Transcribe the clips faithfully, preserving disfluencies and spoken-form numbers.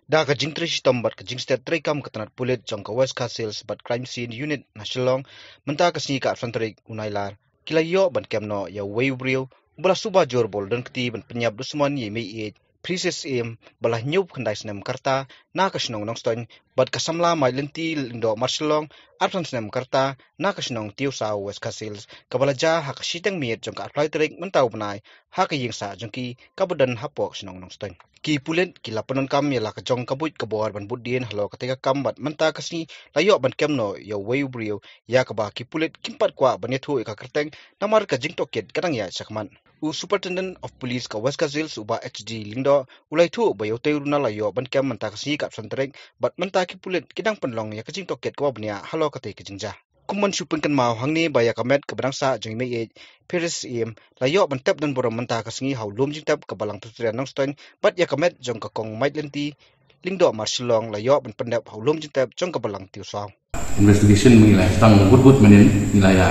Da ka jingtrei shitom bad ka jingstet treikam ka tnat pulit jong ka West Khasi Hills bad Crime Scene Unit na Shillong, mynta ka sngi ka arphew tarik u Nailar, ki la ïoh ban kem noh ïa uwei u briew uba la suba jur ba u la don kti ban pynïap dusmon ïa i mei ïeit Princess Im, ba la hynñiewphew khyndai snem ka rta, na ka shnong Nongstoiñ, bad ka samla Maitlynti Lyngdoh Marshillong, arphew san snem ka rta, na ka shnong Tiewsaw, West Khasi Hills, kaba la jia ha ka shiteng miet jong ka arphew lai tarik mynta u bnai, ha ka ïing sah jong ki kaba don hapoh shnong Nongstoiñ. Ki pulit ki la pyndonkam ïa la ka jong ka buit ka bor ban bud dien halor katei ka kam bad mynta ka sngi la ïoh ban kem noh ïa uwei u briew, ïa kaba ki pulit kim pat kwah ban ïathuh ïa ka kyrteng namar ka jingtohkit ka dang ïaid shakhmat. U Superintendent of Police ka West Khasi Hills, u Bah H D Lyngdoh, u la ïathuh ba ïa utei u runar la ïoh ban kem mynta ka sngi ka arphew san tarik, bad mynta ki pulit ki dang pynlong ïa ka jingtohkit kaba bniah halor katei ka jingjia. Kum ban shu pynkynmaw hangne ba ïa ka met kaba dang sah jong i mei ïeit Princess Im la ïoh ban tep don burom mynta ka sngi ha u lum jingtep ka Balang Presbyterian Nongstoiñ, bad ïa ka met jong ka Kong Maitlynti Lyngdoh Marshillong la ïoh ban pyndep ha u lum jingtep jong ka Balang Tiewsaw. Investigation mynta ngi la sdang bud bud mynnin, ngi la ïa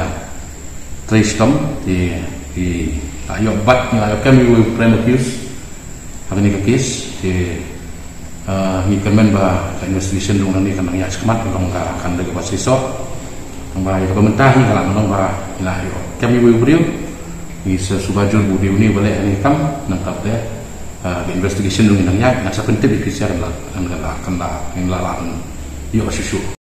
trei shitom, te, te la ïoh bat, ngi la ïoh kem ïa u prime accused ha kane ka case, te, ah, ngi kyrmen ba ka investigation ruh nangne kan nang ïaid shakhmat, ruh kan da kaba shisha. Tang ba ïa kaba mynta ngi ka la mynta ba ngi la ïoh kem ïa u briew, ngi sa suba jur ba u dei une uba leh kane ka kam, nangta te, ah, ka investigation ruh ngi nang ïaid, ngan sa pyntip ïa phi sha kan la, kan la, kan la, kan la ïoh shuh shuh.